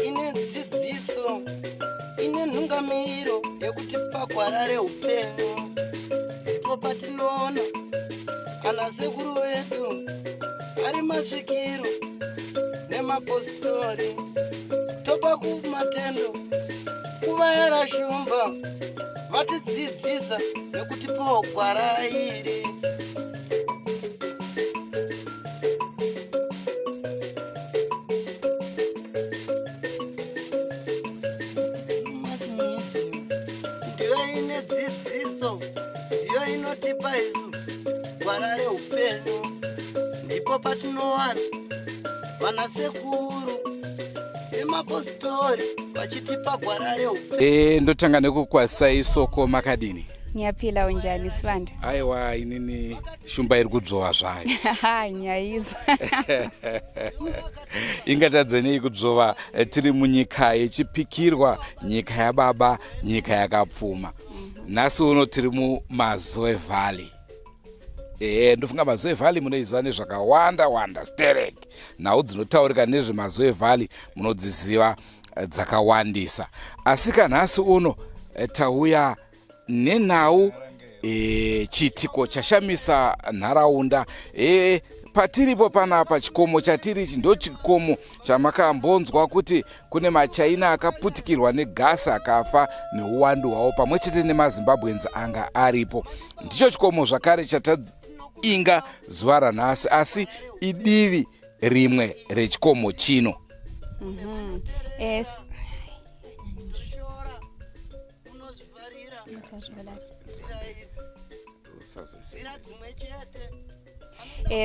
Ine dzidziso, ine nhungamiriro yekuti pagwara reupenyu ndipo patinoona ana sekuru vedu ari masvikiro nemapositori, topa kumatendo kuvayara shumba vatidzidzisa nekutipawo gwara iri. Ndiyo ine dzidziso, ndiyo inotipa isu gwara reupenyu, ndipo patinowana vanasekuru nemapositori vachitipa gwara reupenyu. E, ndotanga nekukwazisai soko, makadini? Ngiyaphila, unjani Sibanda? Aiwa, inini shumba iri kudzvova zvayo. Ngiyayizwa. Ingatadze nei kudzvova tiri munyika yechipikirwa, nyika yababa, nyika yakapfuma? Nhasi uno tiri muMazoe Valley. Ehe, ndofunga Mazoe Valley munoiziva nezvakawanda wanda sterek. Nhau dzinotaurika nezveMazoe Valley munodziziva dzakawandisa, asi kanhasi uno tauya nenhau chiitiko chashamisa nharaunda. Patiripo panapa, chikomo chatiri ichi ndo chikomo chamakambonzwa kuti kune maChina akaputikirwa negasi akafa neuwandu hwavo pamwe chete nemaZimbabweans anga aripo. Ndicho chikomo zvakare chatainga zuva ranhasi, asi idivi rimwe rechikomo chino. Yes.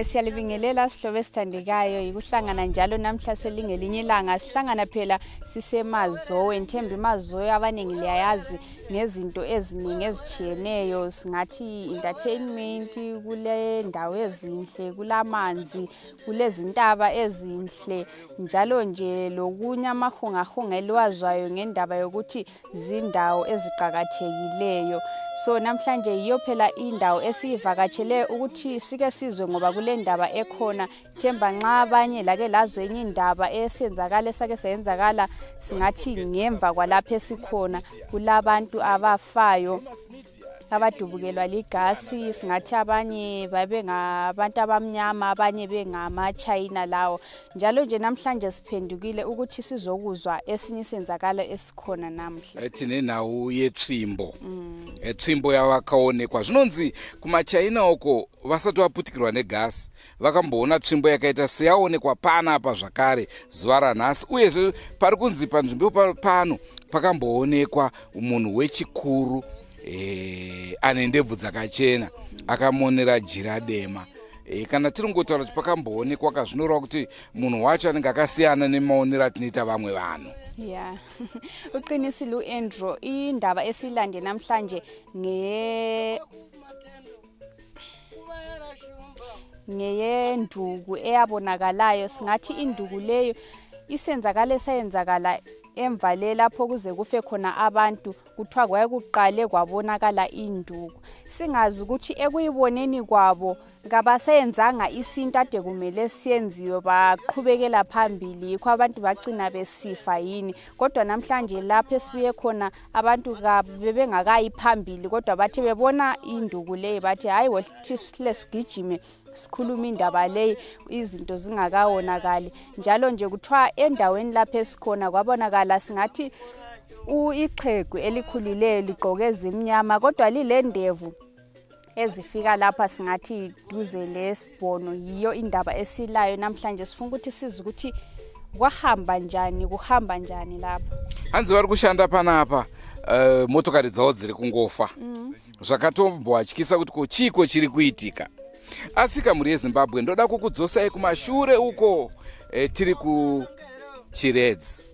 Siyalibingelela sihlobo esithandekayo, yikuhlangana njalo namhla selingelinye ilanga sihlangana phela siseMazowe. Ngithemba iMazowe abaningi liyayazi ngezinto eziningi ezitshiyeneyo, singathi entertainment, kule ndawo ezinhle, kulamanzi, kulezintaba ezinhle, njalo nje lokunye amahungahunga eliwazwayo ngendaba yokuthi zindawo eziqakathekileyo. So namhlanje yiyo phela indawo esiyivakatshele ukuthi sike sizwe, ngoba kule ndaba ekhona. Themba nxa abanye lake lazwe enye indaba esenzakala, esake sayenzakala, singathi ngemva kwalapho esikhona kulabantu abafayo abadubukelwa ligasi, singathi abanye babengabantu abamnyama, abanye bengamaChina lawo. Njalo nje namhlanje siphendukile ukuthi sizokuzwa esinye isenzakalo esikhona namhla. Tine nhau yetsvimbo, tsvimbo yavakaonekwa. Zvinonzi kumaChina uko vasati vaputikirwa negasi vakamboona tsvimbo yakaita seyaonekwa panapa zvakare zuva ranhasi. Uyezve pari kunzi panzvimbo pano pakamboonekwa munhu wechikuru ane ndebvu dzakachena akamonera jira dema. Kana tiri ngotaura kuti pakamboonekwa kazvinoreva kuti munhu wacho anenge akasiyana nemaonero atinoita vamwe vanhu. Ya, uqinisile u-Andrew. Indaba esiyilande namhlanje ngeyenduku eyabonakalayo. Singathi induku leyo isenzakala esayenzakala emva le lapho kuze kufe khona abantu, kuthiwa kwaye kuqale kwabonakala induku. Singazi ukuthi ekuyiboneni kwabo kabasayenzanga isintu ade kumele siyenziwe, baqhubekela phambili, yikho abantu bagcina besifa yini. Kodwa namhlanje lapho esibuye khona abantu bebengakayi phambili, kodwa bathi bebona induku leyi bathi, "Hayi, wothi sihle sigijime sikhuluma indaba leyi izinto zingakawonakali." Njalo nje kuthiwa endaweni lapho esikhona kwabonakala, singathi ixhegu elikhulileyo ligqoke ezimnyama, kodwa lilendevu ezifika lapha, singathi duze lesibhono. Yiyo indaba esilayo namhlanje, sifuna ukuthi size ukuthi kwahamba njani, kuhamba njani lapho. Hanzi vari kushanda panapa, motokari dzavo dziri kungofa. Zvakatombovatyisa kuti ko chiiko chiri kuitika. Asi kamhuri yeZimbabwe, ndoda kukudzosai kumashure uko. Tiri kuChiredzi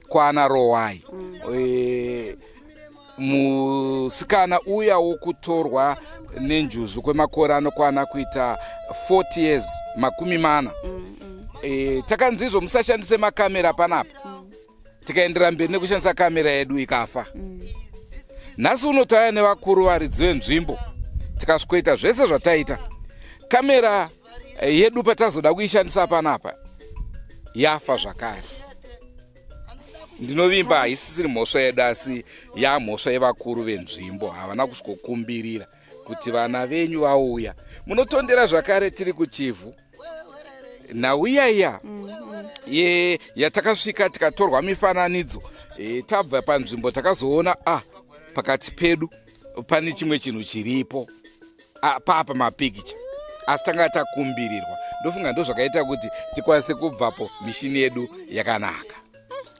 kwana Rowai. Musikana uya wokutorwa nenjuzu kwemakore anokwana kuita 40 years, 40. Takanzi izvo musashandise makamera panapa. Tikaendera mberi nekushandisa kamera yedu ikafa. Nhasi uno tauya nevakuru varidzi venzvimbo. Tikasvikoita zvese zvataita, kamera yedu patazoda kuishandisa panapa yafa zvakare. Ndinovimba haisisiri mhosva yedu, asi yamhosva yevakuru venzvimbo. Havana kusvikokumbirira kuti vana venyu vauya. Munotondera zvakare tiri kuChivhu nhau iyaiya ye yatakasvika tikatorwa mifananidzo. Tabva panzvimbo takazoona pakati pedu pane chimwe chinhu chiripo papa mapikicha, asi tanga takumbirirwa. Ndofunga ndo zvakaita kuti tikwanise kubvapo mishini yedu yakanaka.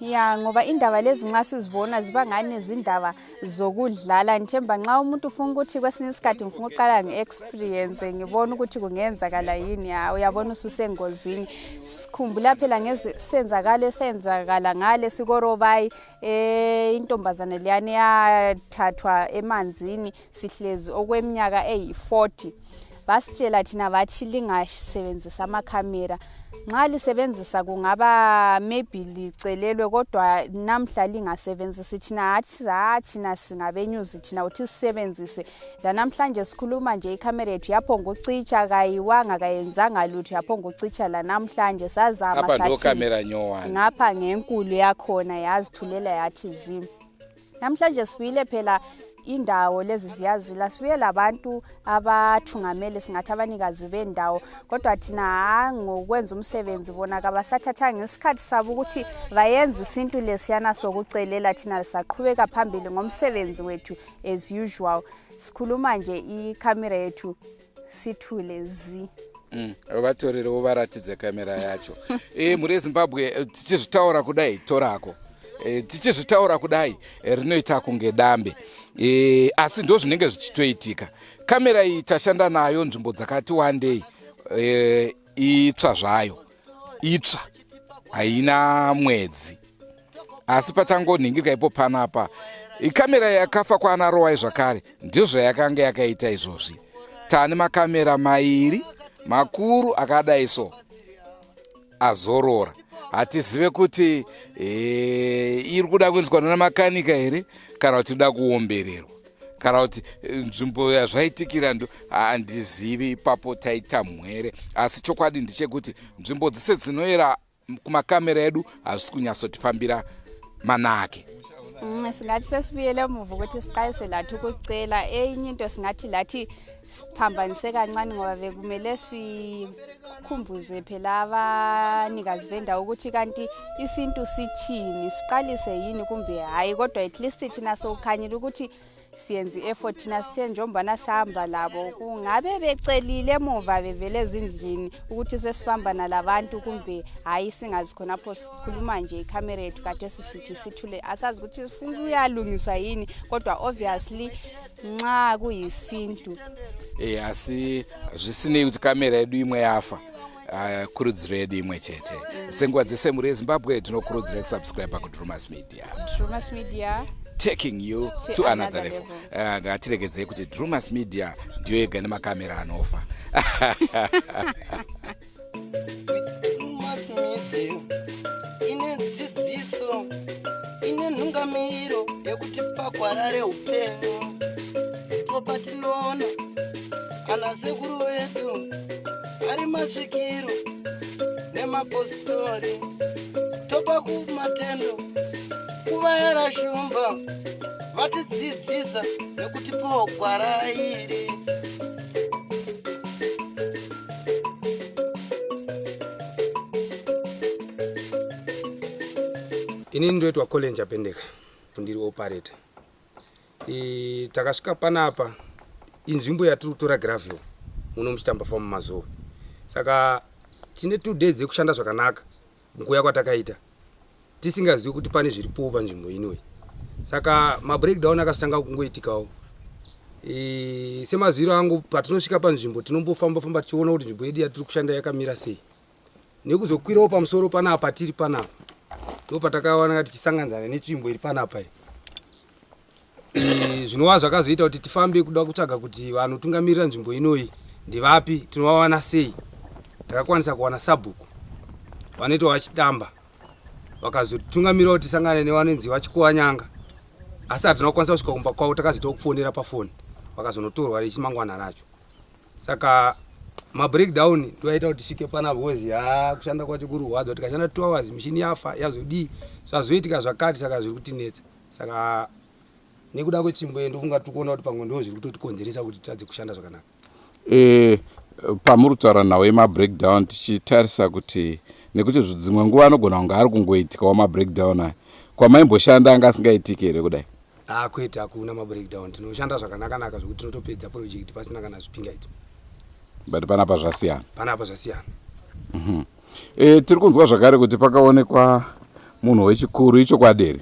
Ya, ngoba indaba lezi nxa sizibona ziba ngani zindaba zokudlala. Ngithemba nxa umuntu ufuna ukuthi kwesinye isikhathi ngifuna ukuqala nge-experience, ngibone ukuthi kungenzakala yini, ya uyabona ususengozini. Sikhumbula phela ngesenzakalo esenzakala ngale sikorobayi, intombazane leyani yathathwa emanzini sihlezi okweminyaka eyi-40. Basitshela thina bathi lingasebenzisi amakhamera, nxa lisebenzisa kungaba maybe licelelwe, kodwa namhla lingasebenzisi. Thina hathi ha, thina singabenyuzi, thina uthi sisebenzise. Lanamhlanje sikhuluma nje ikhamera yethu yaphonga ucitsha, kayiwanga, kayenzanga lutho, yaphonga ucitsha lanamhlanje. Sazama apa ndo kamera nyowani ngapha ngenkulu yakhona yazithulela yathi zim. Namhlanje sibuyile phela, indawo lezi ziyazila. Sibuye labantu abathungameli, singathi abanikazi bendawo, kodwa thina ha ngokwenza umsebenzi bona kabasathathanga isikhathi sabo ukuthi bayenze isintu lesiyana sokucelela. Thina saqhubeka phambili ngomsebenzi wethu as usual. Sikhuluma nje ikhamera yethu sithule zi. Vatorere vovaratidze kamera yacho. Mhuri yeZimbabwe, tichizvitaura kudai, torako. Tichizvitaura kudai, rinoita kunge dambe, asi ndo zvinenge zvichitoitika. Kamera iyi tashanda nayo nzvimbo dzakati wandei. Itsva zvayo, itsva, haina mwedzi, asi patangonhingirika ipo panapa ikamera yakafa kwaana Rowai zvakare. Ndizvo zvayakanga yakaita. Izvozvi tane makamera mairi makuru akadai so azorora. Hatizive kuti iri kuda kuendeswa nana makanika here, kana kuti ida kuombererwa, kana kuti nzvimbo yazvaitikira ndo handizivi. Ipapo taita mhwere, asi chokwadi ndechekuti nzvimbo dzese dzinoera kumakamera edu hazvisi kunyatsotifambira manake. Singathi sesibuyele emuva ukuthi siqalise lathi ukucela. Enye into singathi lathi siphambanise kancane, ngoba bekumele sikhumbuze phela abanikazi bendawo ukuthi kanti isintu sithini, siqalise yini kumbe hhayi. Kodwa at least thina sokukhanyile ukuthi siyenza i-effort. Thina sithe njengobana sihamba labo, kungabe becelile emuva bevele ezindlini ukuthi sesibambana labantu kumbe hhayi, singazi. Khonapho sikhuluma nje ikhamera yethu kade sisithi sithule, asazi ukuthi funa kuyalungiswa yini, kodwa obviously nxa kuyisintu. Asi zvisinei kuti kamera yedu imwe yafa, kurudziro yedu imwe chete senguva dzese. Mhuri yeZimbabwe, tinokurudzira kusubscribe kuDrumas Media. Drumas Media, taking you to to another another level. Ngatiregedzei kuti Drumas Media ndiyo yega nemakamera anofa. Drumas Media ine dzidziso, ine nhungamiriro yekuti pagwara reupenyu ipo patinoona ana sekuru vedu ari masvikiro nemapostori. Topa kumatendo kuvayera shumba vatidzidzisa nekutipawo gwara iri. Inini ndoitwa Colenja Pendeka, ndiri operator. Takasvika panapa, inzvimbo yatiri kutora gravel muno muChitamba Farm Mazowe. Saka tine 2 days dzekushanda zvakanaka mukuuya kwatakaita, tisingazivi kuti pane zviripowo panzvimbo inoyi. Saka mabreakdown akazotanga kungoitikawo. Semaziviro angu, patinosvika panzvimbo tinombofamba famba tichiona kuti nzvimbo yedu yatiri kushanda yakamira sei. Nekuzokwirawo pamusoro panapa tiri panapa, ndo patakawana tichisanganzana netsvimbo iri panapa iyi. Zvinova zvakazoita kuti tifambe kuda kutsvaga kuti vanotungamirira nzvimbo inoyi ndevapi, tinovawana sei. Takakwanisa kuwana sabhuku vanoitwa VaChitamba, vakazotungamira kuti tisangane nevanonzi VaChikuwanyanga, asi hatina kukwanisa kusvika kumba kwavo. Takazoitawo kufonera pafoni. vakazonotorwa rechimangwana racho. Saka mabreakdown ndoaita kuti tisvike panapa because haa kushanda kwacho kuri kurwadza tikashanda 2 hours mishini yafa yazodii zvazoitika zvakati saka zviri kutinetsa. Saka nekuda kwetsvimbo iyi ndofunga tiri kuona kuti pamwe ndo zviri kutotikonzeresa kuti titadze kushanda zvakanaka. E, pamuri kutaura nhau yemabreakdown tichitarisa kuti nekuti dzimwe nguva anogona kunge ari kungoitikawo mabreakdown aya kwamaimboshanda anga asingaitiki here kudai? Ah, kwete hakuna mabreakdown tinoshanda zvakanaka-naka zvekuti tinotopedza project pasina kana zvipingaidzo. But panapa zvasiyana. Panapa zvasiyana. E, tiri kunzwa zvakare kuti pakaonekwa munhu wechikuru ichokwadi here?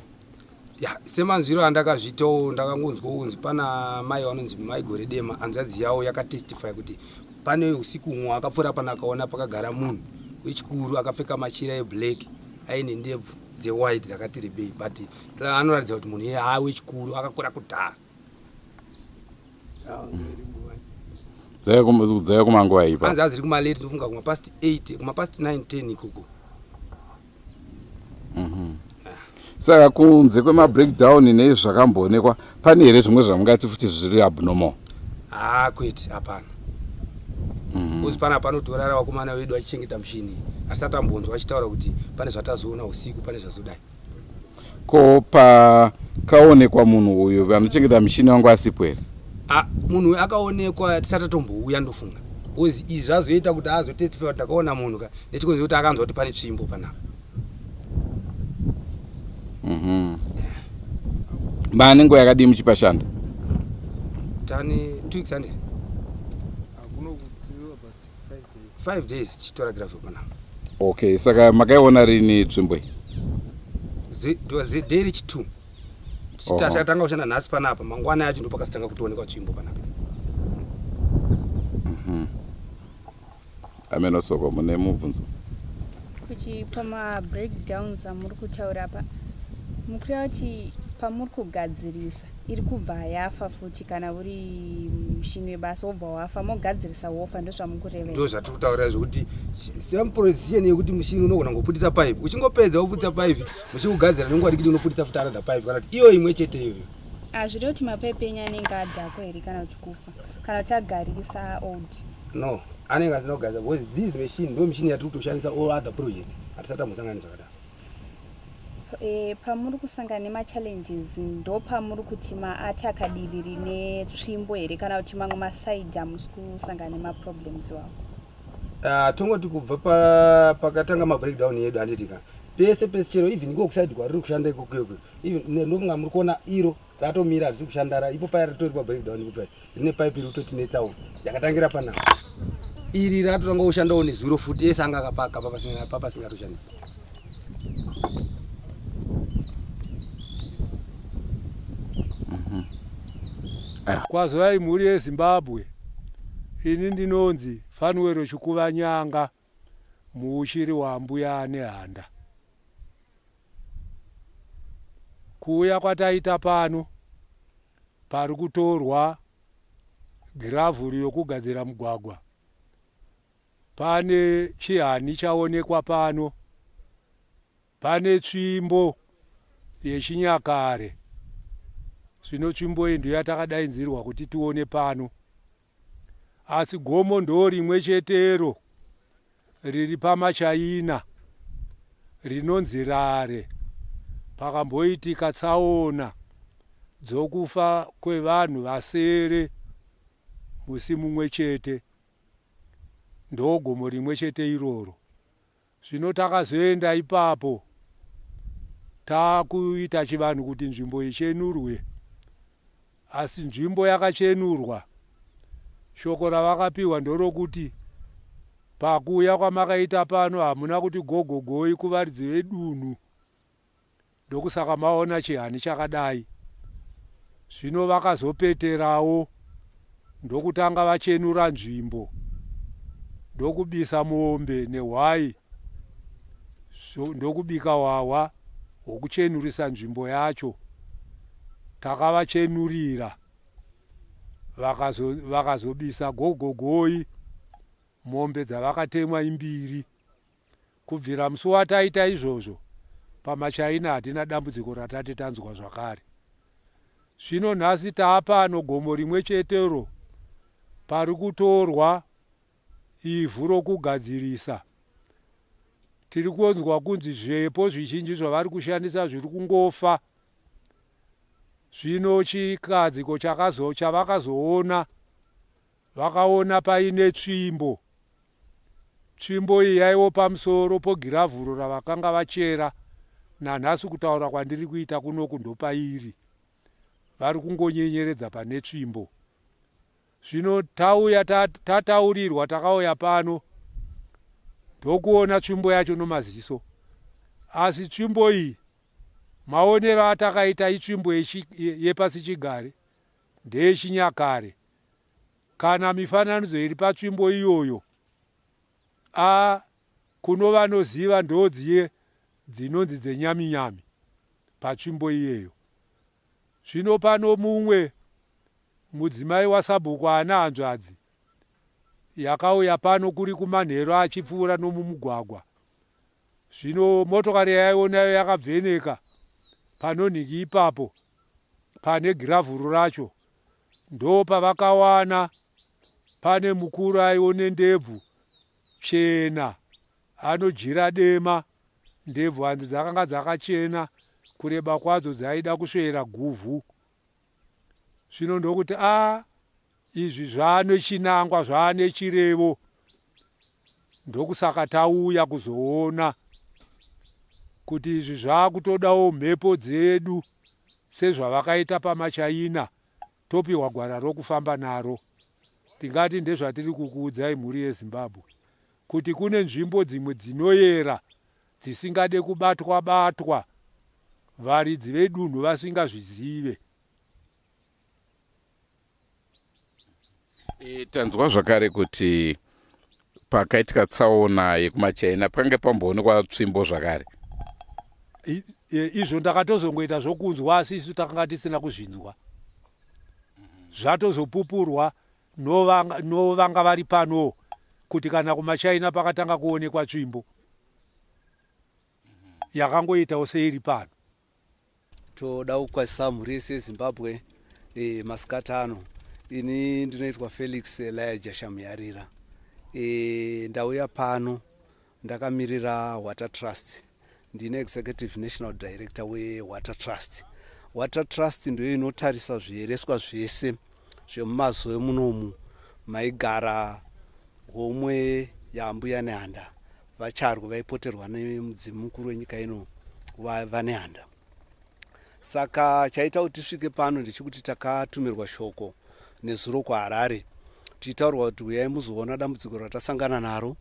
Ya, semanzwiro andakazviitawo ndakangonzwawo kunzi pana mai vanonzi mai Gore Dema hanzvadzi yavo yakatestify kuti pane usiku umwe akapfuura pana akaona pakagara munhu wechikuru akapfeka machira eblack aine ndebvu dzewhite dzakati rebei but anoratidza kuti munhu iye haa wechikuru akakura kudhara. Dzaiva kumanguva ipa? Hanzi adziri kumalate ndofunga kuma past 8 kuma past 9 10 ikoko. Saka kunze kwemabreakdown neizvi zvakamboonekwa pane here zvimwe zvamungati futi zviri abnormal? Haa kwete hapana. Because pana panotorara vakomana vedu vachichengeta mushini hatisati tambonzwa vachitaura kuti pane zvatazoona usiku pane zvazodai. Ko pakaonekwa munhu uyu vanochengeta mishini vangu asipo here? Ah, munhu uyu akaonekwa tisati tatombouya ndofunga because izvi zvazoita kuti azotestify kuti takaona munhu ka nechikonzero kuti akanzwa kuti pane tsvimbo panapa. Mane nguva yakadii muchipashanda? Tane 2 weeks handi? 5 days tichitora gravel panapa. Okay, saka makaiona rini tsvimbo iyi? Day rechi 2. Tichitanga kushanda nhasi panapa, mangwana yacho ndopakazotanga kutoonekwa tsvimbo panapa. Ameno Soko, mune mubvunzo? Kuti pamabreakdowns amuri kutaura apa mukureva kuti pamuri kugadzirisa iri kubva yafa futi kana uri mushini webasa wobva wafa mogadzirisa wofa ndozvamukureva? Ndo zvatiri kutaurira zvekuti same position yekuti mushini unogona kungoputisa pipe uchingopedza woputisa pipe muchikugadzira nenguva diki unoputisa futi another pipe kana kuti iyo imwe chete iyoyo. Hazvirevi kuti mapaipi enyu anenge adhakwa here kana kuti kufa kana kuti agarisa old? No, anenge asina kugarisa because this machine ndo machine yatiri kutoshandisa all other project hatisati tambosangana nezvakadaro. E, pamuri kusangana nemachallenges ndopamuri kuti maataka divi rine tsvimbo here kana kuti mamwe masaidi hamusi kusangana nemaproblems iwawo? Tongoti kubva pakatanga mabreakdown yedu handiti ka pese pese chero even iko kusaidi kwariri kushanda ikoko ikoko even ndofunga muri kuona iro ratomira harisi kushanda ipo paya ritori pabreakdown ipo paya rine pipe iri kutotinetsawo yakatangira panapa iri ratotanga kushandawo nezuro futi ese anga akapaka papasingatoshandi. Kwazivai mhuri yeZimbabwe, ini ndinonzi Fanuwero Chikuvanyanga, muuchiri waAmbuya Nehanda. Kuuya kwataita pano pari kutorwa giravhuru yokugadzira mugwagwa. Pane chihani chaonekwa pano. Pane tsvimbo yechinyakare. Zvino tsvimbo iyi ndiyo yatakadainzirwa kuti tione pano. Asi gomo ndorimwe chetero riri pamachaina rinonzi Rare pakamboitika tsaona dzokufa kwevanhu vasere musi mumwe chete. Ndogomo rimwe chete iroro. Zvino takazoenda ipapo takuita chivanhu kuti nzvimbo ichenurwe. Asi nzvimbo yakachenurwa, shoko ravakapiwa ndorokuti pakuuya kwamakaita pano hamuna kuti gogogoi kuvaridzi vedunhu. Ndokusaka maona chihani chakadai. Zvino vakazopeterawo ndokutanga vachenura nzvimbo ndokubisa mombe nehwai ndokubika hwahwa hwokuchenurisa nzvimbo yacho. Takavachenurira vakazobisa gogogoi mombe dzavakatemwa imbiri. Kubvira musi wataita izvozvo pamaChina hatina dambudziko ratati tanzwa zvakare. Zvino nhasi taapano gomo rimwe chetero pari kutorwa ivhu rokugadzirisa. Tiri kunzwa kunzi zvepo zvizhinji zvavari kushandisa zviri kungofa. Zvino chikadziko chavakazoona vakaona paine tsvimbo. Tsvimbo iyi yaiwo pamusoro pogiravhuro ravakanga vachera nanhasi kutaura kwandiri kuita kunoku ndopairi. Vari kungonyenyeredza pane tsvimbo. Zvino tauya tataurirwa takauya pano ndokuona tsvimbo yacho nomaziso. Asi tsvimbo iyi maonero atakaita itsvimbo yepasichigare ndeyechinyakare. Kana mifananidzo iri patsvimbo iyoyo a kuno vanoziva ndodziye dzinonzi dzenyaminyami patsvimbo iyeyo. Zvino pano mumwe mudzimai wasabhuku ana hanzvadzi yakauya pano kuri kumanheru achipfuura nomumugwagwa. Zvino motokari yaionayo yakabveneka panonhingi ipapo pane giravhuru racho ndopavakawana pane mukuru aione ndebvu chena anojira dema ndebvu hanzi dzakanga dzakachena kureba kwadzo dzaida kusveera guvhu Zvino ndokuti a izvi zvaane chinangwa zvaane chirevo ndokusaka tauya kuzoona kuti izvi zvaakutodawo mhepo dzedu sezvavakaita pamachaina topiwa gwara rokufamba naro ndingati ndezvatiri kukuudzai mhuri yezimbabwe kuti kune nzvimbo dzimwe dzinoyera dzisingade kubatwa batwa varidzi vedunhu vasingazvizive. E, tanzwa zvakare kuti pakaitika tsaona yekumachaina pakange pamboonekwa tsvimbo zvakare. Izvo ndakatozongoita zvokunzwa asi isu takanga tisina kuzvinzwa. Zvatozopupurwa novanga vari pano kuti kana kumachaina pakatanga kuonekwa tsvimbo yakangoitawo seiri pano. Toda kukwazisa mhuri yese yeZimbabwe e, masikati ano. Ini ndinoitwa Felix Elijah Shamuyarira. E, ndauya pano ndakamirira Water Trust. Ndine Executive National Director weWater Trust. Water Trust ndiyo inotarisa zviereswa zvese zvemumazoe munomu maigara homwe yaAmbuya Nehanda VaCharwe vaipoterwa nemudzimu mukuru wenyika ino VaNehanda. Saka chaita kuti tisvike pano ndechekuti takatumirwa shoko nezuro kuHarare tichitaurwa kuti huyai muzoona dambudziko ratasangana naro.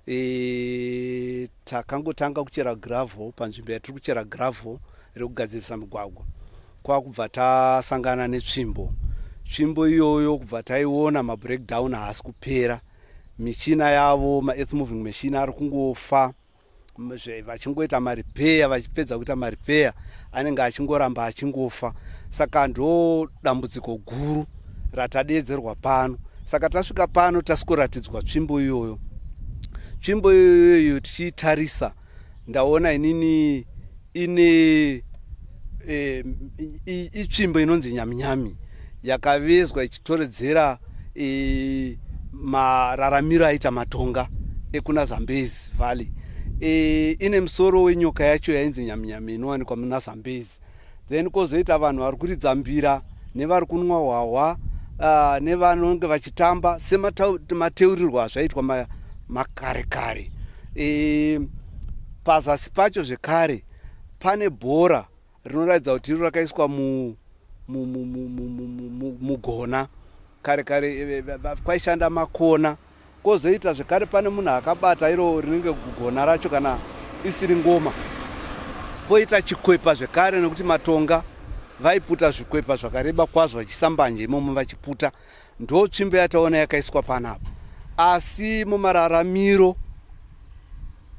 E, takangotanga kuchera gravel panzvimbo yatiri kuchera gravel rekugadzirisa migwagwa kwakubva tasangana netsvimbo tsvimbo iyoyo kubva taiona mabreakdown haasi kupera michina yavo maearth moving machine ari kungofa vachingoita maripeya vachipedza kuita maripeya anenge achingoramba achingofa saka ndo dambudziko guru ratadeedzerwa pano saka tasvika pano tasikoratidzwa tsvimbo iyoyo tsvimbo iyoyo tichiitarisa ndaona inini ine e, itsvimbo inonzi nyaminyami yakavezwa ichitoredzera e, mararamiro aita matonga ekuna zambezi valley e, ine musoro wenyoka yacho yainzi nyaminyami inowanikwa muna zambezi then kwozoita vanhu vari kuridza mbira nevari kunwa hwahwa uh, nevanonge vachitamba semateurirwo azvaitwa makare kare e, pazasi pacho zvekare pane bhora rinoratidza kuti iro rakaiswa mugona kare kare e, e, kwaishanda makona Kozoita zvekare pane munhu akabata iro rinenge gona racho kana isiri ngoma. Poita chikwepa zvekare nekuti matonga vaiputa zvikwepa zvakareba kwazvo vachiisa mbanje imomo vachiputa. Ndo tsvimbo yataona yakaiswa panapa. Asi mumararamiro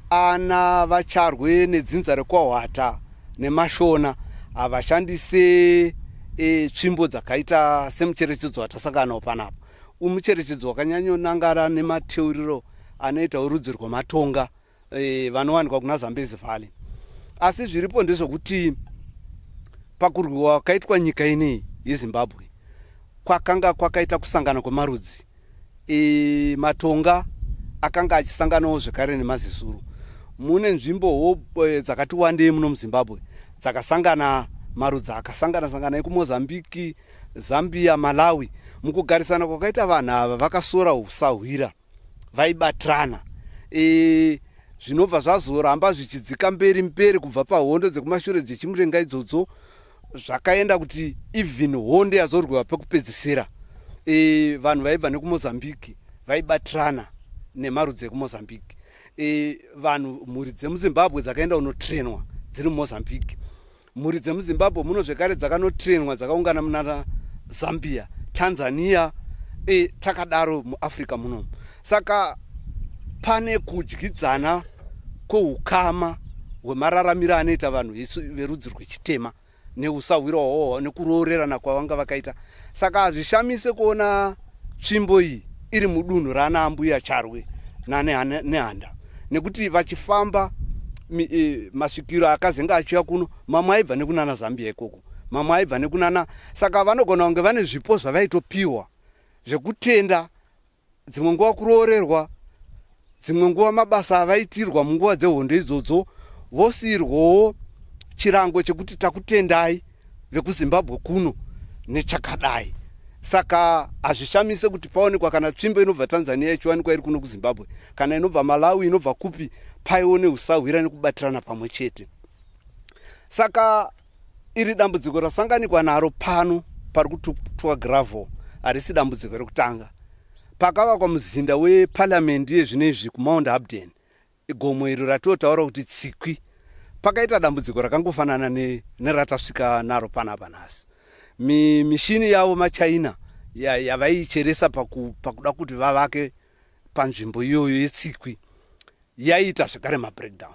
ana vaCharwe nedzinza rekwaHwata nemaShona havashandise e, tsvimbo dzakaita semucherechedzo watasangana nawo panapa. Umucherechedzo wakanyanyonangana nemateuriro anoita urudzi rwematonga e, vanowanikwa kuna Zambezi Valley. Asi zviripo ndezvekuti pakurwiwa kwakaitwa nyika ineyi yeZimbabwe kwakanga kwakaita kusangana kwemarudzi. E, maTonga akanga achisanganawo zvekare nemaZezuru. Mune nzvimbo e, dzakati wandei muno muZimbabwe dzakasangana marudzi akasangana sangana ekuMozambique, Zambia, Malawi. Mukugarisana kwakaita vanhu ava vakasora usahwira vaibatirana e, zvinobva zvazoramba zvichidzika mberi mberi kubva pahondo dzekumashure dzechimurenga idzodzo zvakaenda kuti even hondo yazorwiwa pekupedzisira e, vanhu vaibva nekuMozambique vaibatirana nemarudzi ekuMozambique. E, vanhu mhuri dzemuZimbabwe dzakaenda kunotrenwa dziri muMozambique. Mhuri dzemuZimbabwe muno zvekare dzakanotrainwa dzakaungana munana Zambia, Tanzania, e, takadaro muAfrica munomu. Saka pane kudyidzana kweukama hwemararamiro anoita vanhu verudzi rwechitema neusahwira hwawo nekuroorerana kwavanga vakaita. Saka hazvishamise kuona tsvimbo iyi iri mudunhu raana Ambuya Charwe naNehanda nekuti vachifamba e, masvikiro akazenge achiuya kuno mamwe aibva nekunana Zambia ikoko, mamwe aibva nekunana, saka vanogona kunge vane zvipo zvavaitopiwa zvekutenda, dzimwe nguva kuroorerwa, dzimwe nguva mabasa avaitirwa munguva dzehondo idzodzo, vosiirwawo chirango chekuti takutendai vekuZimbabwe kuno nechakadai. Saka hazvishamise kuti paonekwa kana tsvimbo inobva Tanzania ichiwanikwa iri kuno kuZimbabwe, kana inobva Malawi, inobva kupi, paiwo neusahwira nekubatirana pamwe chete. Saka iri dambudziko rasanganikwa naro pano pari kututwa gravel harisi dambudziko rekutanga. Pakavakwa muzinda weparliament yezvino izvi kuMount Hampden, gomo iro ratiotaura kuti Tsikwi, pakaita dambudziko rakangofanana neratasvika naro panapa nhasi. Mishini yavo maChina yavaicheresa pakuda kuti vavake panzvimbo iyoyo yeTsikwi yaiita zvekare mabreakdown.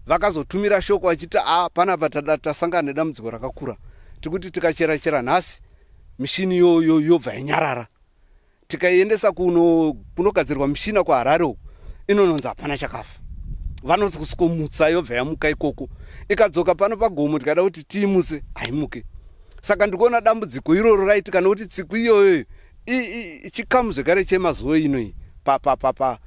Vakazotumira shoko vachiti a ah, panapa tasangana nedambudziko rakakura, tikuti tikachera chera nhasi mishini yoyo yobva yanyarara, tikaiendesa kuno kunogadzirwa mishina kuHarare uku inononzi hapana chakafa, vanotosikomutsa yobva yamuka ikoko, ikadzoka pano pagomo tikada kuti tiimuse haimuke. Saka ndikuona dambudziko iroro raitika nekuti tsiku iyoyo chikamu zvekare chemazuva ino iyi papapapa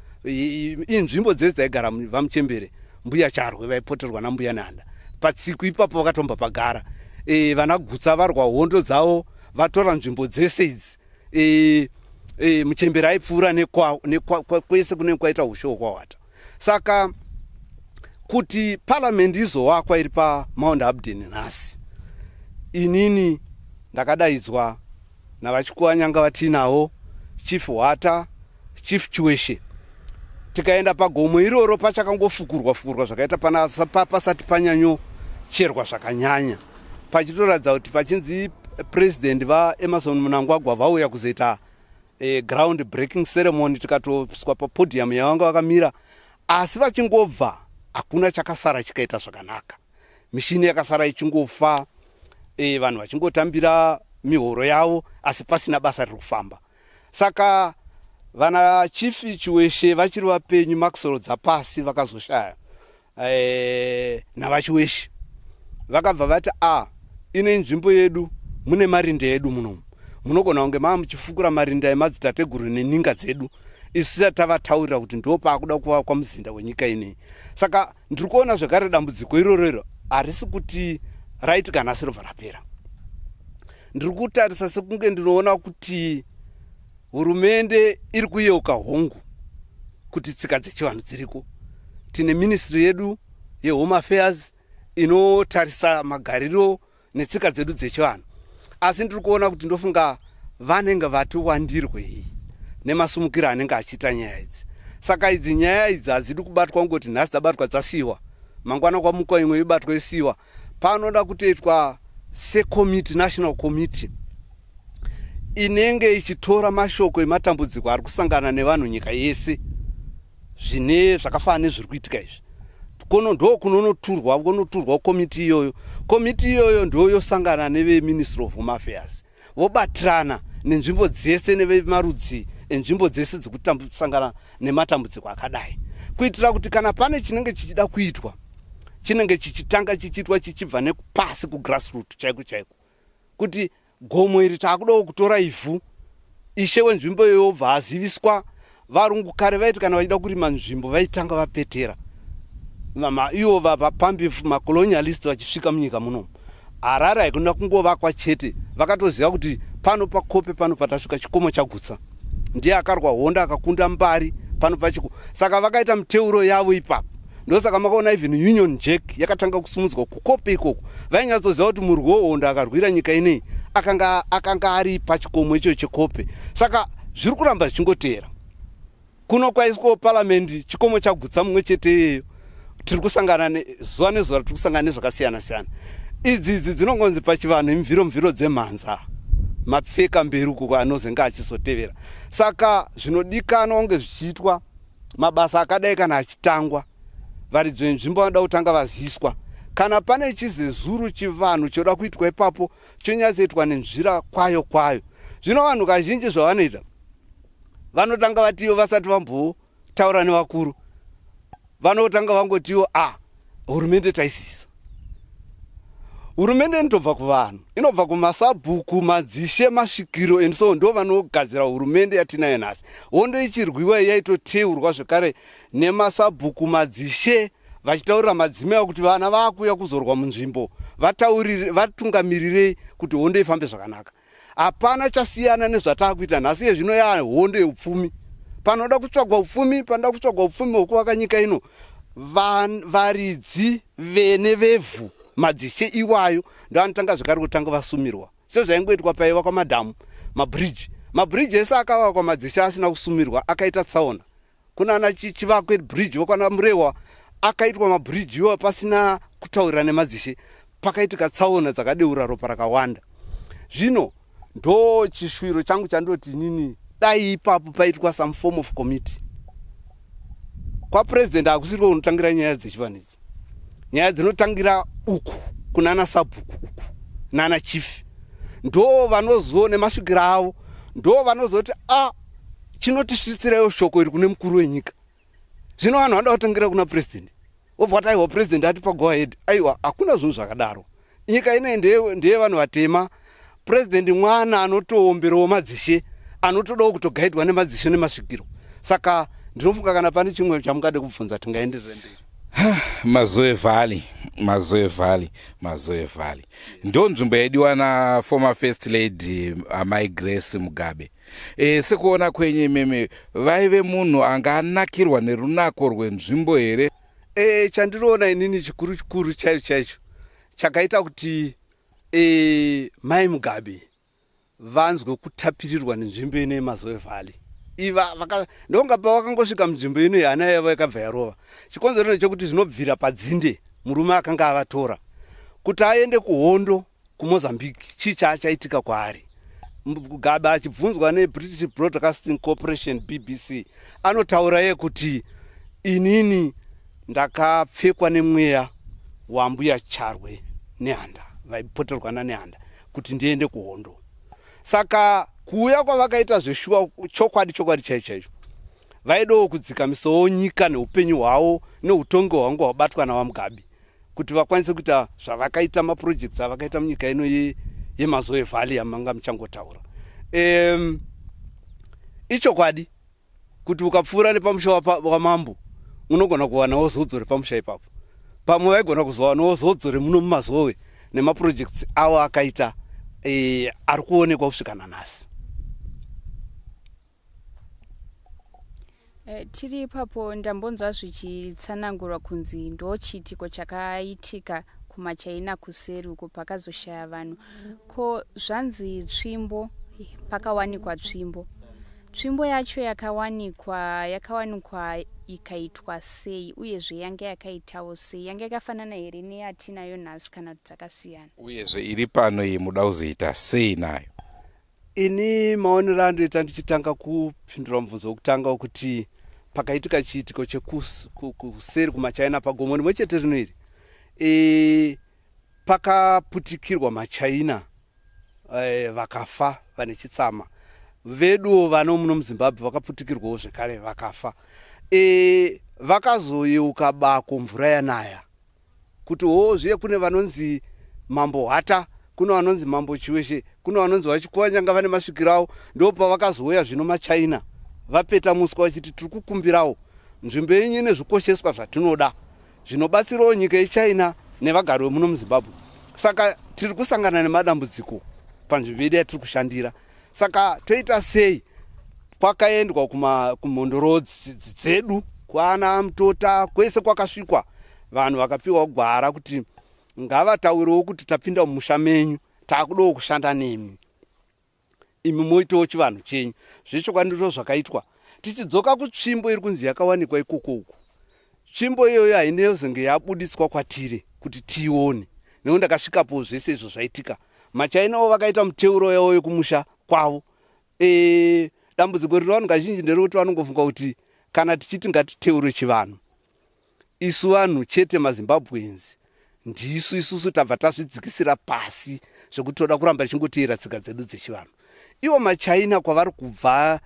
inzvimbo dzese dzaigara vamuchembere Mbuya Charwe vaipoterwa naMbuya Nehanda patsiku ipapo vakatomba pagara e, vana Gutsa varwa hondo dzavo vatora nzvimbo dzese idzi e, e, muchembere aipfuura kwese kunenge kwaita ushe hwokwahwata. Saka kuti parliament izowakwa iri paMount Hampden nhasi, inini ndakadaidzwa naVaChikuwanyanga vatiinawo, Chief Hwata, Chief Chiweshe, tikaenda pagomo iroro pachakangofukurwa fukurwa zvakaita pasati panyanyocherwa zvakanyanya, pachitoratidza kuti pachinzi President vaEmerson Mnangagwa vauya kuzoita ground breaking ceremony, tikatoiswa papodium yavanga vakamira, asi vachingobva hakuna chakasara chikaita zvakanaka. Mishini yakasara ichingofa, vanhu vachingotambira mihoro yavo, asi pasina basa riri kufamba. Saka vana Chief Chiweshe vachiri vapenyu, Maxwell Dzapasi vakazoshaya e, navaChiweshe vakabva vati a ah, ine nzvimbo yedu mune marinda edu munomu, munogona kunge maa muchifukura marinda emadzitateguru neninga dzedu, isu tisati tavataurira kuti ndo paakuda kuvakwa muzinda wenyika inei. Saka ndiri kuona zvekare dambudziko iroro iro harisi kuti raitika nhasi robva rapera. Ndiri kutarisa sekunge ndinoona kuti hurumende iri kuyeuka hongu kuti tsika dzechivanhu dziriko. Tine ministry yedu yeHome Affairs inotarisa magariro netsika dzedu dzechivanhu, asi ndiri kuona kuti ndofunga vanenge vati wandirwei nemasumukiro anenge achiita nyaya idzi. Saka idzi nyaya idzi hadzidi kubatwa kungoti nhasi dzabatwa dzasiyiwa, mangwana kwamuka imwe yobatwa yosiyiwa. Panoda kutoitwa secommittee, national committee inenge ichitora mashoko ematambudziko ari kusangana nevanhu nyika yese, zvine zvakafanana nezviri kuitika izvi. Kono ndo kunonoturwa kunoturwa komiti iyoyo. Komiti iyoyo ndo yosangana neveMinistry of Home Affairs, vobatirana nenzvimbo dzese nevemarudzi enzvimbo dzese dzekutambusangana nematambudziko akadai, kuitira kuti kana pane chinenge chichida kuitwa chinenge chichitanga chichiitwa chichibva nekupasi kugrassroot chaiko chaiko kuti Gomo iri taakudawo kutora ivhu. Ishe wenzvimbo iyoyo obva aziviswa. Varungu kare vaiti kana vachida kurima nzvimbo vaitanga vapetera ivo vapambi macolonialist vachisvika munyika munomu. Harare haikona kungovakwa chete, vakatoziva kuti pano pakope pano patasvika chikomo chagutsa. Ndiye akarwa hondo akakunda mbari pano pachiko. Saka vakaita miteuro yavo ipapo. Ndosaka makaona even Union Jack yakatanga kusumudzwa kukope ikoko. Vainyatsoziva kuti murwi wehondo akarwira nyika ineyi akanga akanga ari pachikomo icho chekope. Saka zviri kuramba zvichingoteera. Kuno kwaiswawo parliament chikomo chagutsa mumwe chete iyeyo. Tiri kusangana zuva nezuva tiri kusangana nezvakasiyana siyana. Idzi idzi dzinongonzi pachivanhu imviro mviro dzemhanza. Mapfeka mberi uko anozenge achizotevera. Saka zvinodikanwa kunge zvichiitwa mabasa akadai kana achitangwa varidzi venzvimbo vanoda kutanga vaziswa kana pane chizezuru chivanhu choda kuitwa ipapo chonyatsoitwa nenzvira kwayo kwayo zvino vanhu kazhinji zvavanoita vanotanga vatiyo vasati vambotaura nevakuru vanotanga vangotiwo a ah, hurumende taisisa hurumende inotobva kuvanhu inobva kumasabhuku madzishe masvikiro and so ndo vanogadzira hurumende yatinayo nhasi hondo ichirwiwa yaitoteurwa zvekare nemasabhuku madzishe vachitaurira madzimai avo kuti vana vakuuya kuzorwa munzvimbo vatungamirirei kuti hondo ifambe zvakanaka Hapana chasiyana nezvataakuita nhasi iye zvino yaa hondo yeupfumi. Panoda kutsvagwa upfumi, panoda kutsvagwa upfumi hwekuvaka nyika ino. Varidzi vene vevhu madzishe iwayo ndoanotanga zvekare kutanga vasumirwa sezvaingoitwa paivakwa madhamu mabridge mabridge ese akavakwa madzishe asina kusumirwa akaita tsaona kunana chivakwe bridge vokwana murewa akaitwa mabridge iwa pasina kutaurira nemadzishe pakaitika tsaona dzakadeura ropa rakawanda zvino ndo chishuviro changu chandoti inini dai ipapo paitwa some form of committee kwapresident hakusiriko kunotangira nyaya dzechivanhu idzi nyaya dzinotangira uku kunana sabhuku uku nana chief ndo vanozo nemasvikiro avo ndo vanozoti a ah, chinotisvitsirewo shoko iri kune mukuru wenyika zvino vanhu vanoda kutangira kuna president wobva wati aiwa president atipa go ahead aiwa hakuna zvinhu zvakadaro nyika ino ndeye vanhu vatema president mwana anotoomberawo madzishe anotodawo kutogaidwa nemadzishe nemasvikiro saka ndinofunga kana pane chimwe chamungade kubvunza tingaenderere mberi Mazoe Valley, Mazoe Valley, Mazoe Valley. Ndo nzvimbo yaidiwa na former first lady amai Grace Mugabe. E, sekuona kwenyu imimi vaive munhu anga anakirwa nerunako rwenzvimbo here? E, chandinoona inini chikuru chikuru chaicho chaicho chakaita kuti e, mai Mugabe vanzwe kutapirirwa nenzvimbo ino yemazoe valley iva vaka ndonga pavakangosvika munzvimbo ino hana yavo yakabva yarova chikonzero ndechekuti zvinobvira padzinde murume akanga avatora kuti aende kuhondo kumozambique chii chaachaitika kwaari mugabe achibvunzwa nebritish broadcasting corporation bbc anotaura iye kuti inini ndakapfekwa nemweya wambuya charwe nehanda vaipoterwa nanehanda kuti ndiende kuhondo saka kuuya kwavakaita zveshuwa chokwadi chokwadi chaicho chaicho vaidawo kudzikamisawo nyika neupenyu hwavo neutongi hwangu hwabatwa navamugabe kuti vakwanise kuita zvavakaita maprojects avakaita munyika ino yemazoe valley yamanga muchangotaura um, ichokwadi kuti ukapfuura nepamusha wamambo unogona kuwanawo zodzo repamusha ipapo pamwe vaigona kuzowanawo zodzo remuno mumazowe nemaprojects avo akaita e, ari kuonekwa kusvika nanhasi Eh, tiri ipapo ndambonzwa zvichitsanangurwa kunzi ndo chiitiko chakaitika kumachaina kuseri uko pakazoshaya vanhu ko zvanzi tsvimbo pakawanikwa tsvimbo tsvimbo yacho yakawanikwa yakawanikwa ikaitwa sei uyezve yange yakaitawo sei yange yakafanana here neyatinayo nhasi kana kuti dzakasiyana uyezve iri pano iyi muda kuzoita sei nayo Ini maonero andoita ndichitanga kupindura mubvunzo wekutanga wekuti pakaitika chiitiko chekuseri kumaChina pagomo rimwe chete rino iri e, pakaputikirwa maChina e, vakafa vane chitsama veduwo vano muno muZimbabwe vakaputikirwawo zvekare vakafa e, vakazoyeuka bako mvura yanaya kuti hoo zviye kune vanonzi mambo hwata Kuno vanonzi Mambo Chiweshe, kuno vanonzi vaChikuwanyanga vane masvikiro avo. Ndo pavakazouya zvino maChina vapeta muswa vachiti tiri kukumbirawo nzvimbo yenyu ine zvikosheswa zvatinoda zvinobatsirawo nyika yeChina nevagari vemuno muZimbabwe. Saka tiri kusangana nemadambudziko panzvimbo yedu yatiri kushandira, saka toita sei? Kwakaendwa kumhondoro dzedu kwana Mutota kwese kwakasvikwa, vanhu vakapiwa gwara kuti ngavataurewo kuti tapinda mumusha menyu, taakudawo kushanda nemi, imi moitawo chivanhu chenyu. Zvechokwadi ndizvo zvakaitwa. Tichidzoka kutsvimbo iri kunzi yakawanikwa ikoko uku, tsvimbo iyoyo hainezenge yabuditswa kwatiri kuti tiione, nekuti ndakasvikapo zvese izvo zvaitika. MaChainawo vakaita muteuro yavo yekumusha kwavo. Dambudziko riri vanhu kazhinji nderekuti vanongofunga kuti kana tichiti ngatiteure chivanhu isu vanhu chete maZimbabweans ndisu isusu tabva tazvidzikisira pasi zvekuti toda kuramba tichingoteera tsika dzedu dzechivanhu. Ivo maChina kwavari kubva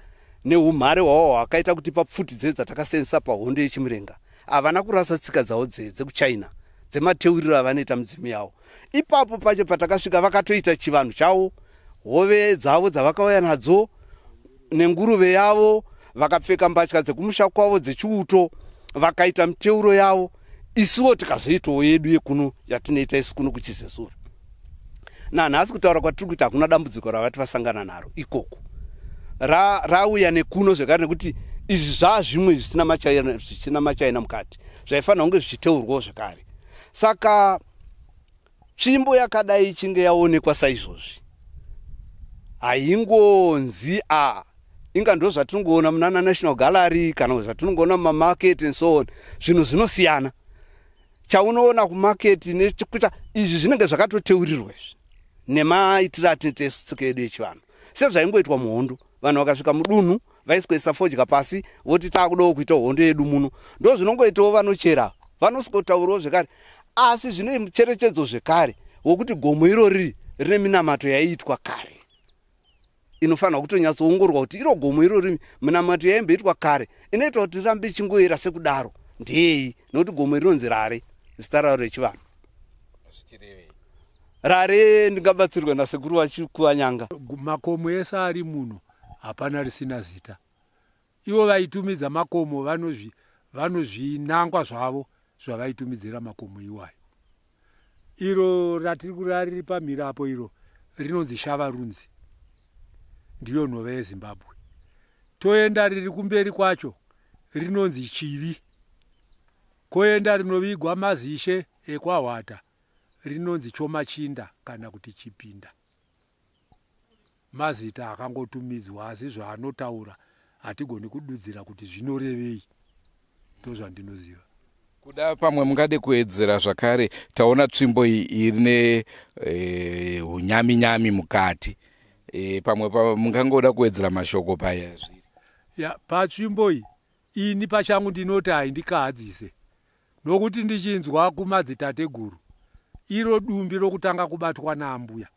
neumhare hwavo hwakaita kutipa pfuti dze dzatakasenzesa pahondo yeChimurenga, havana kurasa tsika dzavo dzekuChina dzemateuriro avanoita midzimu yavo. Ipapo pacho patakasvika vakatoita chivanhu chavo, hove dzavo dzavakauya nadzo nenguruve yavo, vakapfeka mbatya dzekumusha kwavo dzechiuto, vakaita miteuro yavo. Isuwo tikazoitawo yedu yekuno yatinoita isu kuno kuChizezuru. Nanhasi kutaura kwatiri kuita hakuna dambudziko ravati vasangana naro ikoko rauya nekuno zvekare, nekuti izvi zvaa zvimwe zvisina maChina mukati zvaifanira kunge zvichiteurwawo zvekare. Saka tsvimbo yakadai ichinge yaonekwa saizvozvi haingonzi a inga ndo zvatinongoona munana National Gallery kana zvatinongoona mumamarket and so on. Zvinhu zvinosiyana. Chaunoona kumarket nechikuita izvi zvinenge zvakatoteurirwa izvi nemaitiro atinoita isu tsika yedu yechivanhu, sezvaingoitwa muhondo. Vanhu vakasvika mudunhu vaiswesa fodya pasi voti taakudawo kuita hondo yedu muno. Ndo zvinongoitawo vanochera, vanosikotaurawo zvekare, asi zvine mucherechedzo zvekare wokuti gomo irori rine minamato yaiitwa kare inofanirwa kutonyatsoongorwa kuti iro gomo irori minamato yaimboitwa kare inoita kuti rirambe ichingoera sekudaro ndeyei, nekuti gomo rinonzi Rare, zita raro rechivanhu Rare. Ndingabatsirwa nasekuru vaChikuwanyanga. Makomo ese ari muno hapana risina zita. Ivo vaitumidza makomo vanozvinangwa zvavo zvavaitumidzira makomo iwayo. Iro ratiri kureva riri pamhiri apo iro rinonzi Shavarunzi, ndiyo nhove yeZimbabwe. Toenda riri kumberi kwacho rinonzi Chivi, koenda rinovigwa mazishe ekwaHwata rinonzi Chomachinda kana kuti Chipinda. Mazita akangotumidzwa asi zvaanotaura hatigoni kududzira kuti zvinorevei. Ndozvandinoziva. Kuda pamwe mungade kuwedzera zvakare, taona tsvimbo iyi ine unyami-nyami mukati. Pamwe mungangoda kuwedzera mashoko paya zviri. Ya, patsvimbo iyi ini pachangu ndinoti haindikahadzise, nokuti ndichinzwa kumadzitateguru iro dumbi rokutanga kubatwa naambuya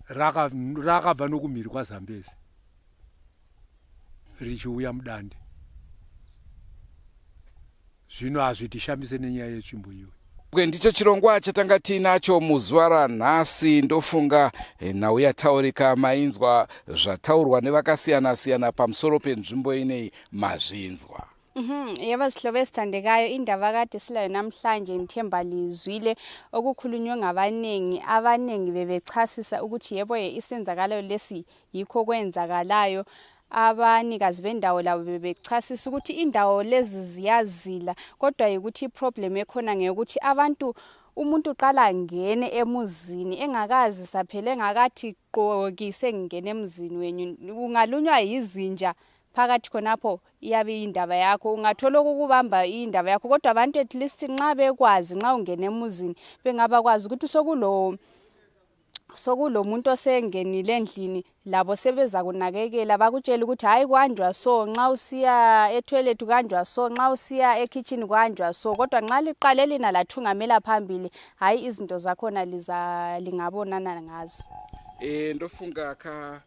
rakabva nokumhiri kwaZambezi richiuya mudande. Zvino hazvitishamise nenyaya yetsvimbo iyoyo. Ndicho chirongwa chatanga tiinacho muzuva ranhasi. Ndofunga nhau yataurika, mainzwa zvataurwa nevakasiyana-siyana pamusoro penzvimbo ineyi, mazvinzwa. Yebo zihlobo ezithandekayo, indaba kade silayo namhlanje ngithemba lizwile okukhulunywe ngabaningi. Abaningi bebechasisa ukuthi yebo ye isenzakalo lesi yikho kwenzakalayo. Abanikazi bendawo labo bebechasisa ukuthi indawo lezi ziyazila, kodwa yikuthi iproblem ekhona ngeyokuthi abantu umuntu uqala angene emuzini engakazi saphela engakathi qoki sengingena emzini wenyu. Ungalunywa yizinja phakathi khonapho iyabe iyindaba yakho, ungathola okukubamba iyindaba yakho, kodwa abantu at least nxa bekwazi nxa ungena emuzini bengabakwazi ukuthi sokulomuntu osengenile endlini, labo sebezakunakekela bakutshela ukuthi hayi kuhanjwa so, nxa usiya etoilet kuhanjwa so, nxa usiya ekhitshini kuhanjwa so. Kodwa nxa liqale lina lathungamela phambili, hayi izinto zakhona liza lingabonana ngazo. Ndofunga ka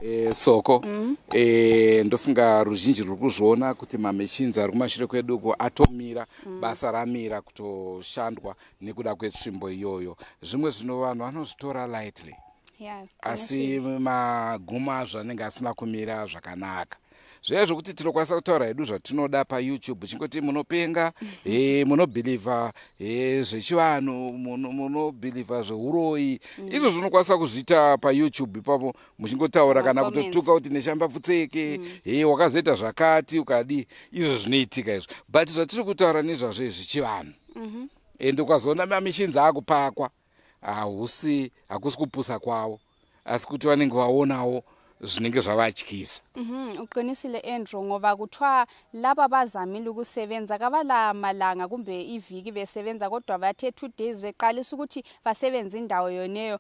E, soko mm. E, ndofunga ruzhinji ruri kuzviona kuti mamachines ari kumashure kwedu uko atomira mm. Basa ramira kutoshandwa nekuda kwetsvimbo iyoyo. Zvimwe zvino vanhu vanozvitora lightly, yeah, asi magumo azvo anenge asina kumira zvakanaka. Zviya zvokuti tinokwanisa kutaura hedu zvatinoda paYouTube, chingoti munopenga, e, munobhilivha e, zvechivanhu, munobhilivha zveuroyi, izvo zvinokwanisa kuzviita paYouTube ipapo muchingotaura kana kutotuka kuti neshamba pfutseke, e, wakazoita zvakati ukadii. Izvo zvinoitika izvo, but zvatiri kutaura nezvazvo izvi chivanhu. Ende ukazoona mamishinzi akupakwa, hausi hakusi kupusa kwavo, asi kuti vanenge vaonawo zvinenge zvavatyisa. Uqinisile Andrew, ngoba kuthiwa laba bazamile ukusebenza kabala malanga kumbe iviki besebenza, kodwa bathe 2 days beqalisa ukuthi basebenze indawo yoneyo,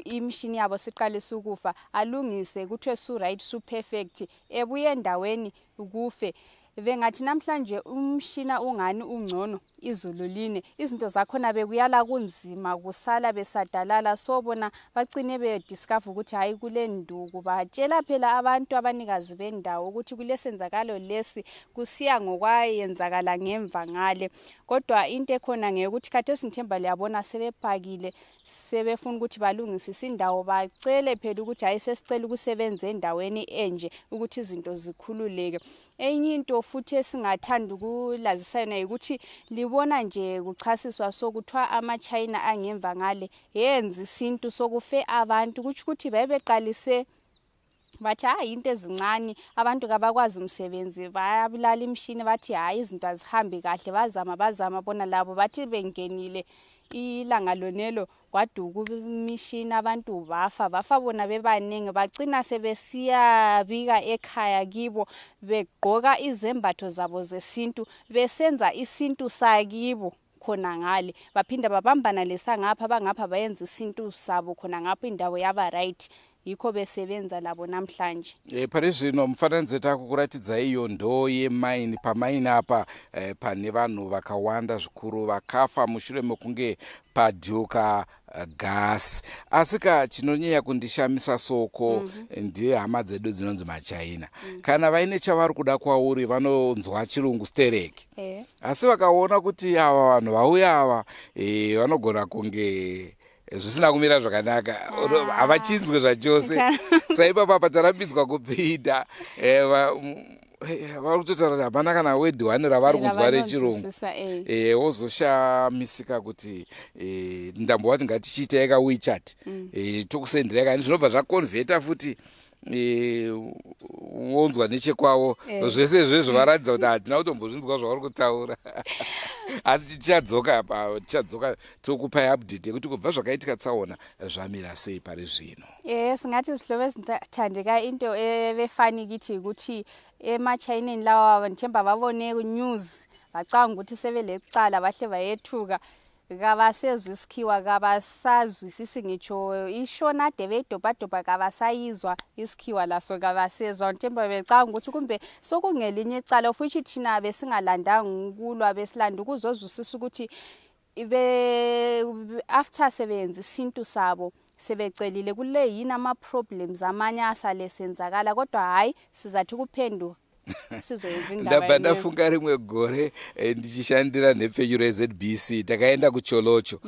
imishini yabo siqalisa ukufa. Alungise kuthiwe su right, su perfect, ebuye endaweni kufe. Bengathi namhlanje umshina ungani ungcono, izulu line, izinto zakhona bekuyala kunzima, kusala besadalala. So bona bagcine bediscover ukuthi hayi, kule nduku. Batshela phela abantu abanikazi bendawo ukuthi kulesenzakalo lesi, kusiya ngokwayenzakala ngemva ngale. Kodwa into ekhona ngeyokuthi khathesi ngithemba liyabona sebepakile, sebefuna ukuthi balungisise indawo. Bacele phela ukuthi hayi, sesicela ukusebenza endaweni enje ukuthi izinto zikhululeke. Enye into futhi esingathanda ukulazisa yona yikuthi libona nje kuchasiswa, so kuthiwa ama-China angemva ngale yenza isintu sokufe abantu, kutsho ukuthi babeqalise bathi hayi, into ezincane, abantu kabakwazi umsebenzi, bayabulala imishini. Bathi hayi, izinto azihambi kahle. Bazama, bazama bona labo, bathi bengenile ilanga lonelo kwaduka imishini, abantu bafa, bafa bona bebaningi. Bagcina sebesiyabika ekhaya kibo begqoka izembatho zabo zesintu, besenza isintu sakibo khona ngale, baphinda babambana lesangapha, bangapha bayenza isintu sabo khona ngapho, indawo yaba right. Yikho besebenza labo namhlanje. E, pari zvino mufananidzo takukuratidzai iyo ndo yemaini. Pamaini apa e, pane vanhu vakawanda zvikuru vakafa mushure mekunge padhuka gasi. Asi ka chinonyanya kundishamisa soko, ndiye hama dzedu dzinonzi maChina. Kana vaine chavari kuda kwauri, vanonzwa chirungu stereki, asi vakaona kuti ava vanhu vauya ava vanogona kunge zvisina kumira zvakanaka, havachinzwe zvachose. Saipapa patarambidzwa kupinda, vari kutotaura kuti hapana kana word one ravari kunzwa rechirungu. Wozoshamisika kuti ndambovati ngatichiitai ka WeChat, tokusenderai kani, zvinobva zvaconverta futi, wonzwa nechekwavo. Zvese izvezvo varatidza kuti hatina kutombozvinzwa zvauri kutaura. Asi tichadzoka pa, tichadzoka tokupai update yekuti kubva zvakaitika tsaona zvamira sei pari zvino. Singathi zihlobo ezithandeka, into ebefani kithi ukuthi emachayineni lawa ngithemba babone news, bacanga ukuthi sebelecala, bahle bayethuka. Kabasezwa isikhiwa, kabasazwisisi ngitsho ishona ade beyidobhadobha, kabasayizwa isikhiwa laso, kabasezwa. Ngithemba becanga ukuthi kumbe sokungelinye icala, futhi thina besingalandanga ukulwa, besilanda ukuzozwisisa ukuthi be after sebenza isintu sabo sebecelile kule yini ama-problems amanye asale senzakala. Kodwa hhayi, sizathi kuphenduka sizoyenza indaba. Ndabva ndafunga rimwe gore, ndichishandira nhepfenyuro yeZBC, takaenda kuCholocho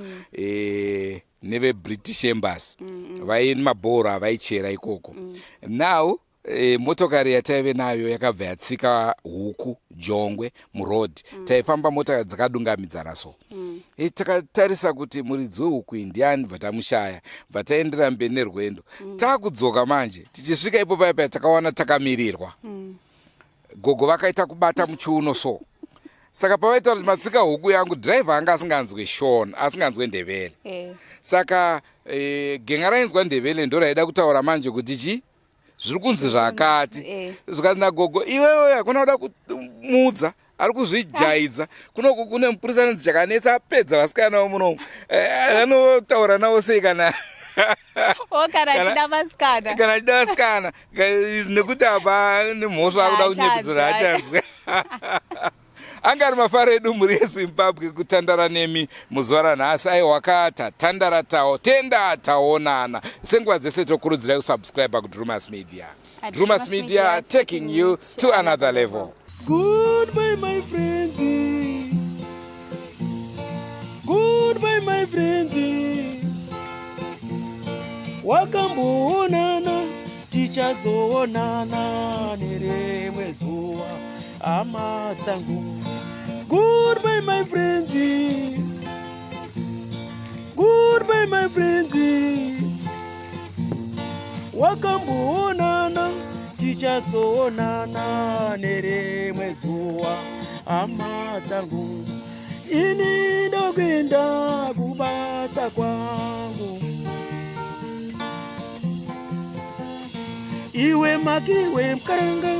neveBritish Embassy. Vaine mabhoro avaichera ikoko. Now motokari yataive nayo yakabva yatsika huku jongwe muroad. Taifamba mota dzakadungamidzana, so takatarisa kuti muridzi wehuku iyi ndiani, bva tamushaya, bva taendera mberi nerwendo. Taakudzoka manje, tichisvika ipo paya paya takawana takamirirwa. Gogo vakaita kubata muchiuno, so saka pavaitaura kuti matsika huku yangu, dhiraivha anga asinganzwe Shona, asinganzwe Ndebele. Saka genga rainzwa Ndebele ndo raida kutaura manje kuti chi zviri kunzi zvakati. Zvikanzi nagogo, iwewe hakuna kuda kumudza, ari kuzvijaidza kunoku, kune mupurisa anonzi Chakanetsa, apedza vasikana vomunomu. Anotaura navo sei kana O kana achida vasikana? Kana achida vasikana, nekuti apa nemhosva akuda kunyepidzira, Haachanzwa. Achanzwa. Anga ari mafaro edu mhuri yeZimbabwe kutandara nemi muzuva ranhasi. Aiwa ka tatandara tawo tenda taonana. Senguva dzese tokurudzirai kusubscribe kuDrumas Media. Drumas Media taking you to another level. Goodbye my friends. Goodbye my friends. Wakamboonana tichazoonana nerimwe zuva hama dzangu. Goodbye my friends. Goodbye my friends. Wakamboonana tichazoonana nerimwe zuva hama dzangu. Ini ndokuenda kubasa kwangu. Iwe makiwe mkaranga.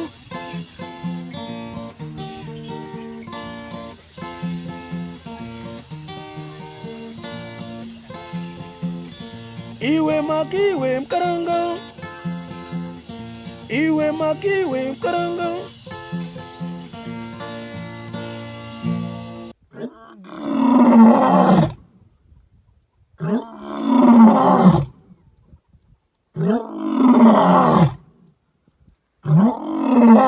Iwe makiwe mkaranga. Iwe makiwe mkaranga.